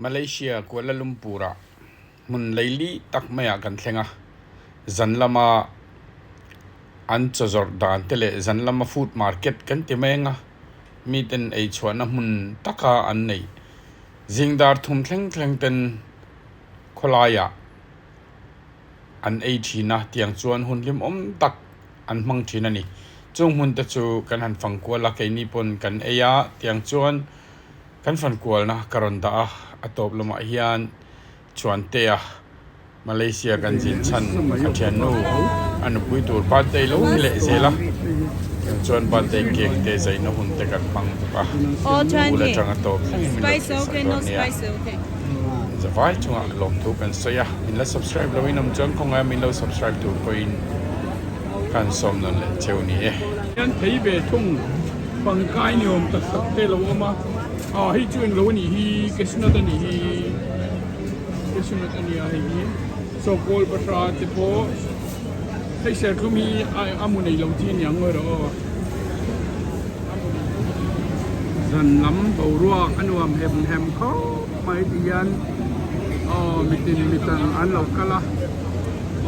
Malaysia Kuala Lumpur ah hmun leili tak maiah kan thleng a, zan lama an chaw zawrh dan te leh zan lama food market kan ti mai ang a, miten ei chhuahna hmun taka an neih zing dar thum thleng thleng ten khawlaiah an ei thin a, tiang chuan hun hlimawm tak an hmang thin a ni. Chung hmun te chu kan han fang kual a, keini pawn kan ei a, tiang chuan kan fan kualna ka rawn dah a, a tawp lamah hian Chuantea Malaysia kan zin chhan a thiannu a nupui tur birthday lo ni leh zel a, tiang chuan birthday cake te zaina hun te kan hmang bawk a, bul atanga tawp thlengin min lo thlir sak dawn nia. Zavai chungah lawmthu kan sawi a, min la subscribe loin awm chuan khawngaia min lo subscribe tur pawhin kan sawm nawn leh cheu ni e. Hian thei ve thung pangkai ni awm tak tak te lo awm a, ah hei chu englo a nih hi cashew nut a nih hi cashew nut a nia hei hi saw kawl bahra te pawh hei serthlum hi a mu nei lo chi a niang ngawi rawh aw. Zan lam boruak a nuam hem hem khawp mai ti hian aw mitin mitang an lo kal a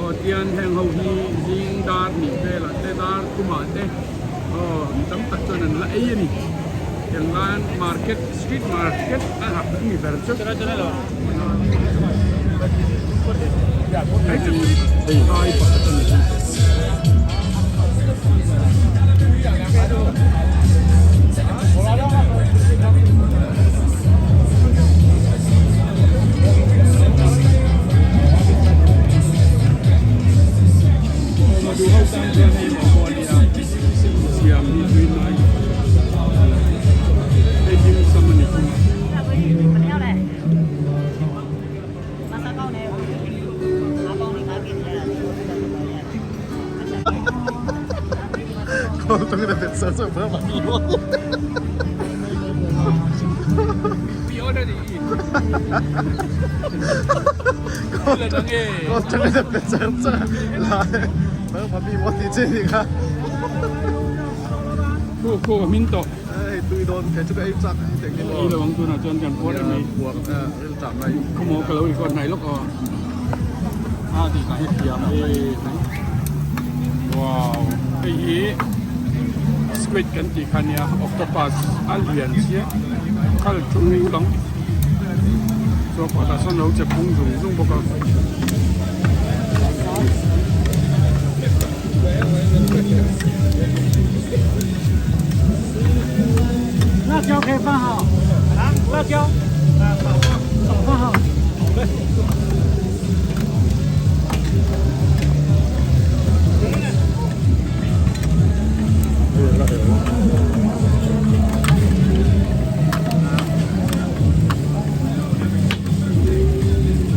aw tian heng ho hi zing dar hnih velah te dar thumah te aw mi tam tak chuan an la ei a ni tiang lan market street market a hak mi ber chu Theikai pakhat a ni. Siam hi tui nai hei dim sum a ni thung a. We already eat. Khu khu a hmin tawh. Ei lo ang tunah chuan kan puar em mai. Khawmaw ka lo record hnai lawk aw. A tih ka hi thiam e. Wow hei hi squid kan tih kha nia octopus a lian sia khal thu lang chuan pakhatah sawn lo che phung zung zung bawk a.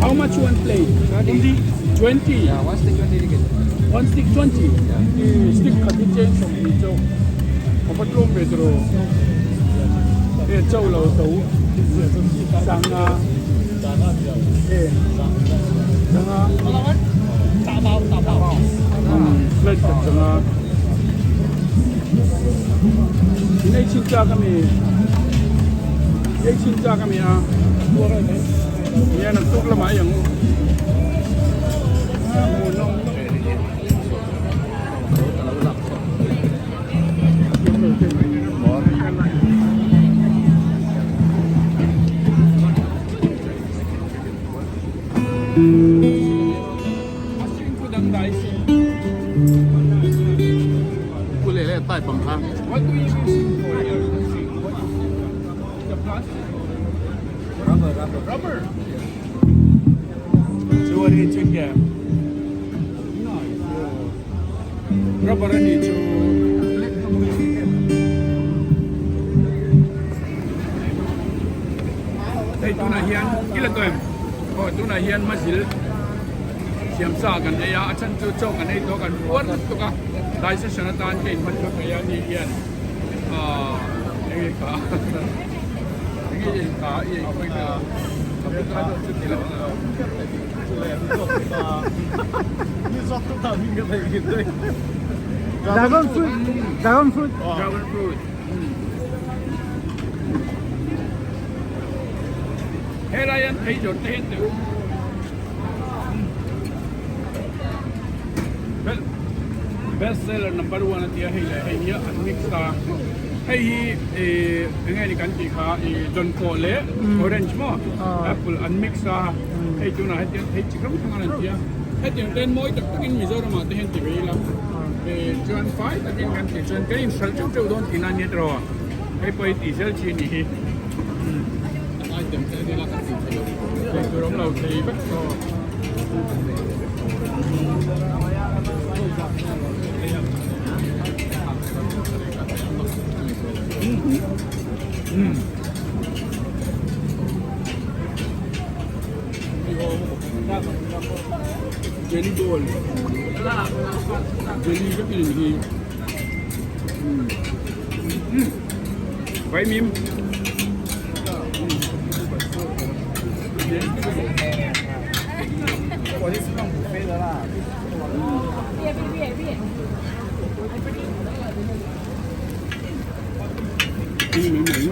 How much one plate? 20. 20. Yeah, one stick 20 ringgit. One stick 20. Yeah. Stick khat hi cheng 20 chauh. A va tlawm ve tawh. He chauh lo to sanga. He sanga. Plate khat sanga. In ei chin chak ami. Ei chin chak ami a. Nia naktuk lamah ei ang u. Rubber. Rubber a nih chu hei tunah hian i la tawh em aw tunah hian mazil siam sa kan ei a a chhan chu chaw kan ei tawh kan puar lutuk a digestion atan ka inhman tawh thei a ni hian ahh enge kha enge i kha i ei khawi vel a. Dragon fruit, dragon fruit. Dragon fruit. Helai an thei zawrh te hian teh u. Best seller number one a tia hei leh hei hi an mix a hei hi ih eng nge ni kan tih kha ih dawnpawh leh orange maw apple an mix a hei tunah hetiang thei chi hrang hrang an an tia hetiang te hian mawi tak takin Mizoramah te hian ti ve ila ih chuan fai takin kan tih chuan kan inhralh teuh teuh dawn tihna ania tiraw hei pawh hi tih zel chi a nih hi. Thei tur awm lo thei vek aw. Jelly ball jelly vek in hi Vaimim. Tui mai mai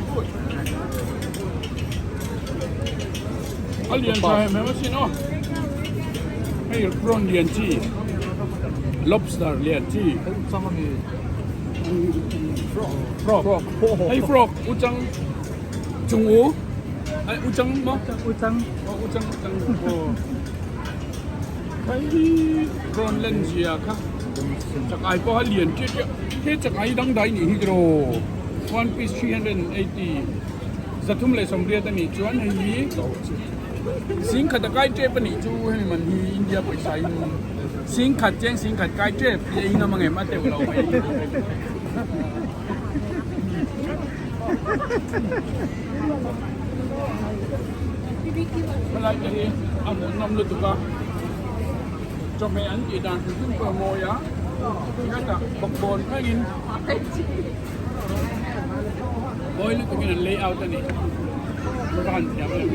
ngawt ang. A lian tha hem hem asin aw hei prawn lian chi lobster lian chi frog hei frog uchang chung u uchang maw uchang uchang aw. Hei rawn len zia kha chakai pawh a lian chiah chiah he chakai dangdai nih hi tiraw one piece 380 380 a nih chuan hei hi singkhat a kai tep a nih chu hemi man hi India pawisa in singkhat cheng singkhat kai tep hi a ingam ang em a teuh lo mai. Helai te hi a hmuhnawm lutuk a, chawhmeh an tih dan hrim hrim pawh a mawi a, hetah bawkbawn thlengin mawi lutukin an layout a ni, ka han thiam em.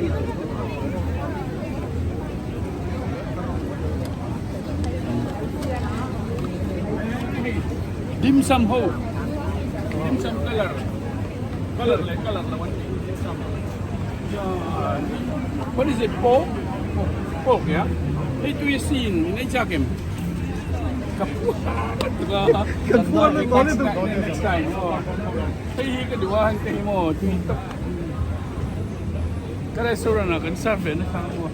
Dim sum ho dim sum colour colour leh colour lo an tih dim sum what is it pork pork ya hei tui sin in ei chak em ka Kan phuar na tawh le next time hei hi ka duh a heng te hi maw tui tak ka restaurant ah kan serve ve nasa maw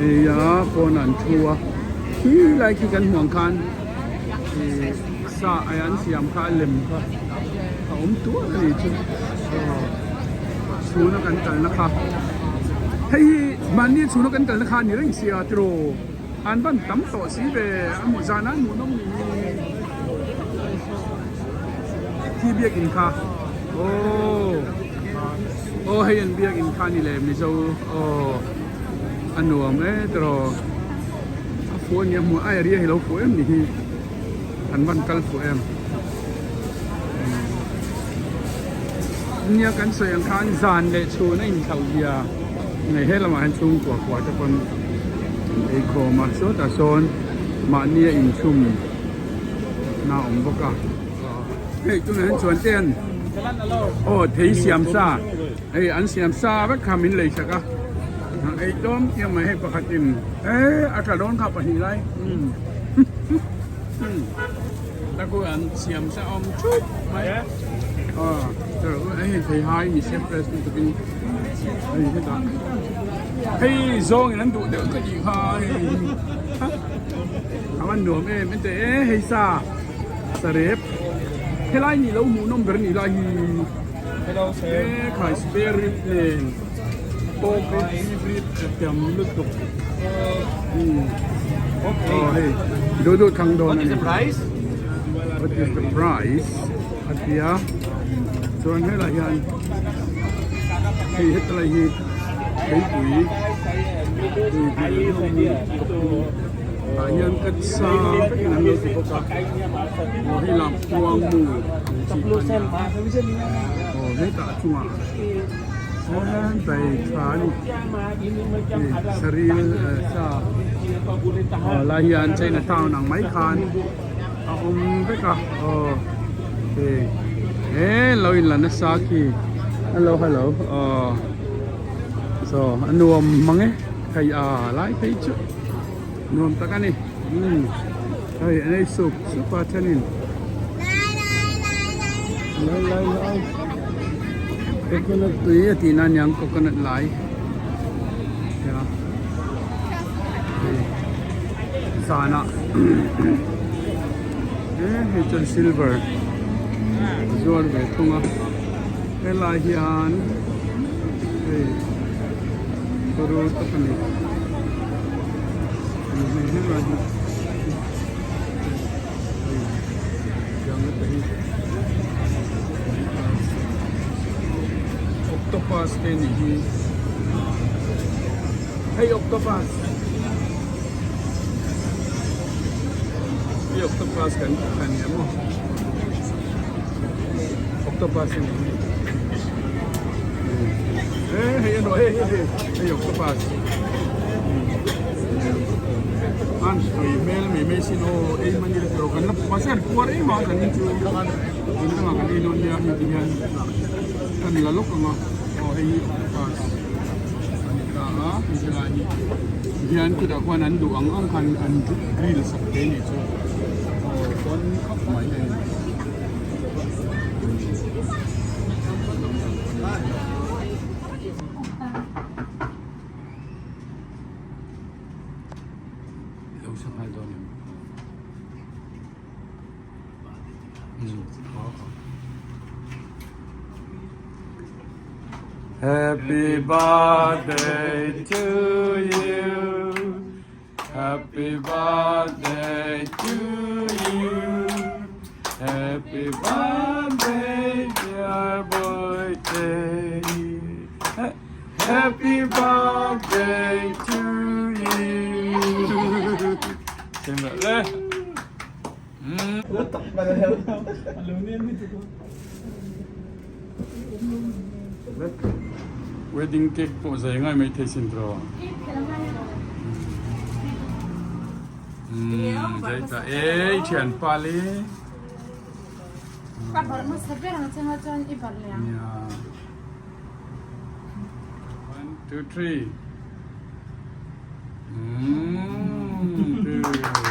Ei a pawn an thu a khi lai khi kan hmuh ang khan ih sa ai an siam kha a lem kha a awm tuar a ni chu aw chhuna kan kalna kha hei hi mahni chhuna kan kalna kha a ni reng sia tiraw. An van tam tawh si ve a hmuh zan a hmuhnawm ni hi khi biakinn kha aw aw hei an biakinn kha ni le mizo aw a nuam e tiraw a fuh a nia hmuh a area hi lo fuh em ni hi an van kal fuh em nia kan sawi ang khan zan leh chhun a inthlauh zia nei he lamah hian chhungkua kua te pawn an ei khawm a sawtah sawn mahni a inchhum na a awm bawk a hei tunah hian chuan te an aw thei siam sa hei an siam sa vek kha min lei sak a ei tlawm chiang mai hei pakhatin eh a tla dawn kha pahnih lai. Ta ku an siam sa awm thup mai aw hei thei hai mi siam fresh lutuk in hei hetah hei zawng in an duh deuh ka tih kha hei a van nuam em en teh e hei sa sarep helai nih lo hmuh nawm ber nih lai hi e khai spare rib nen pork rib beef rib tam lutuk aw hei duh duh thlang dawn a ni what is the price a tia chuan helai hian hei hetlai hi. Theipui tui hmel hlawm lutuk hi tah hian cut sa vekin an lo ti bawk a aw hei lam khuang mu ang chi kha a nia aw hetah chungah hian tai tha a ni hei saril sa aw lai hian china town ang mai khan a awm vek a aw hei he lo in la nasa khi hello hello aw saw a nuam mang e hei a lai phei chu nuam tak a ni umm hei an ei sup sup a thenin lai lai lai coconut tui a tihna aniang coconut lai nia hei zanah hei chuan silver a zuar ve thung a helai hian hei kawr tak a ni hei helai hi hei tiang te hi octopus te nih hi hei octopus hei octopus kan tih a ni em aw octopus a nih hi hei a hei hei hei octopus an tui hmel mai mai sin aw ei hman ila tiraw kan la mahse an puar em a zanin chu tun dangah kan ei dawn nia hei ti hian kan la lawk ang a aw hei hi octopus a ni ta a hei helai hi hian khutah khuan an duh ang ang khan an grill sak te nih chu aw tawn khawp mai hei. Lo sa nghal dawn em? Happy birthday to you Happy birthday to you Happy birthday dear birthday Happy birthday to you Xem lại lên Wedding cake pawh zai ngai mai thei sin tawh. Zai ta e thianpa le. Ka barh hmasa ber ang changa chuan i barh leh ang. 1 2 3. Mm, two.